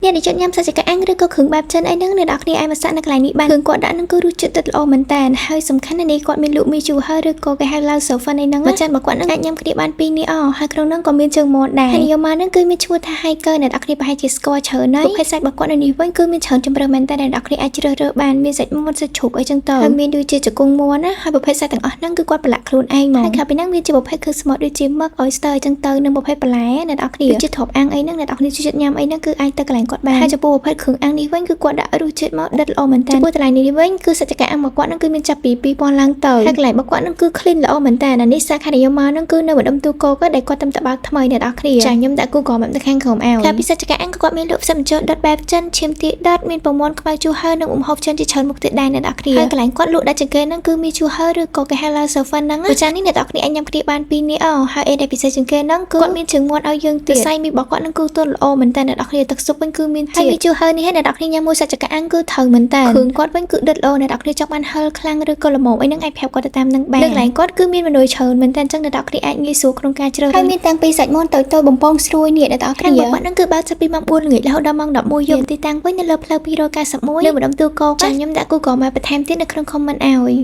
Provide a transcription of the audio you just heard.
អ្នកដែលចិត្តញ៉ាំសាច់ចង្កាអាំងឬក៏គ្រឿងបែបចិនអីហ្នឹងអ្នកនរគ្នាអាចមកសាក់នៅកន្លែងនេះបានគ្រឿងគាត់ដាក់ហ្នឹងគឺរសជាតិទឹកល្អមែនតើហើយសំខាន់ណាស់នេះគាត់មានលក់មីជូរហើយឬក៏គេហៅឡាវសូហ្វាន់អីហ្នឹងមួយចានរបស់គាត់ហ្នឹងអាចញ៉ាំគ្នាបានពីរនេះអហើយក្នុងហ្នឹងក៏មានជើងមាន់ដែរហើយនិយមមកហ្នឹងគឺមានឈ្មោះថា Hiker អ្នកនរគ្នាប្រហែលជាស្គាល់ច្រើនហើយប្រភេទសាច់របស់គាត់នៅនេះវិញគឺមានច្រើនជម្រើសមែនតើអ្នកនរគ្នាអាចជ្រើសរើសបានមានសាច់មាន់សាច់ជ្រូកអីចឹងទៅហើយមានដូចជាជង្គង់មាន់ណាហើយប្រភេទសាច់ទាំងអស់ហ្នឹងគឺគាត់ប្រឡាក់ខ្លួនឯងហ្មងហើយក្រៅពីហ្នឹងមានជាប្រភេទគ្រឿងសមុទ្រដូចជាមឹក oyster អីចឹងទៅនិងប្រភេទបន្លែអ្នកនរគ្នាដូចជាទ្រាប់អាំងអីហ្នឹងអ្នកនរគ្នាចូលចិត្តញ៉ាំអីហ្នឹងគឺអាចទៅកន្លែងគាត់បានហើយចំពោះប្រភេទគ្រឿងអាំងនេះវិញគឺគាត់ដាក់រសជាតិមកដិតល្អមែនតើចំពោះកន្លែងនេះវិញគឺសាច់ចង្កាអាំងរបស់គាត់ហ្នឹងគឺមានចាប់ពី2000ឡើងទៅហើយកន្លែងរបស់គាត់ហ្នឹងគឺ clean ល្អមែនតើអានេះសាខាដែលខ្ញុំមកហ្នឹងគឺនៅម្ដុំទូកោក៏ដែលគាត់តែបើកថ្មីអ្នកនរគ្នាចាខ្ញុំដាក់ Google Map នៅខាងក្រោមឲ្យក្រៅពីសាច់ចង្កាអាំងក៏គាត់មានលក់ផ្សិតបញ្ចូលដុតបែបចិនឈាមទាដុតមានពងមាន់ខ្មៅជូរហើយនិងម្ហូបចិនជាច្រើនមុខទៀតដែរអ្នកនរគ្នាហើយកន្លែងគាត់លក់ដាច់ជាងគេហ្នឹងគឺមីជូរហើយឬក៏គេហៅឡាសូហ្វាន់ហ្នឹងប្រចាំនេះអ្នកនរគ្នាអាចញ៉ាំគ្នាបានពីរនេះអហើយអីដែលពិសេសជាងគេហ្នឹងគឺគាត់មានជើងមាន់ឲ្យយើងទៀតសរសៃមីរបស់គាត់ហ្នឹងគឺទន់ល្អមែនតើអ្នកនរគ្នាទឹកស៊ុបវិញគឺមានជាតិហើយមីជូរហើយនេះអ្នកនរគ្នាញ៉ាំមួយសាច់ចង្កាអាំងគឺត្រូវមែនតើគ្រឿងគាត់វិញគឺដិតល្អអ្នកនរគ្នាចង់បានហឹរខ្លាំងឬក៏ល្មមអីហ្នឹងអាចប្រាប់គាត់ទៅតាមនឹងបាននៅកន្លែងគាត់គឺមានមនុស្សច្រើនមែនតើអញ្ចឹងអ្នកនរគ្នាអាចងាយស្រួលក្នុងការជ្រើសរើសហើយមានតាំងពីសាច់មាន់តូចៗបំពងស្រួយនេះអ្នកនរគ្នាគាត់ហ្នឹងគឺបើកចាប់ពីម៉ោង4ល្ងាចរហូតដល់ម៉ោង11យប់ទីតាំងវិញនៅលើផ្លូវ291នៅម្ដុំទូកោចាខ្ញុំដាក់ Google មកបន្ថែមទៀតនៅក្នុង comment ឲ្យ។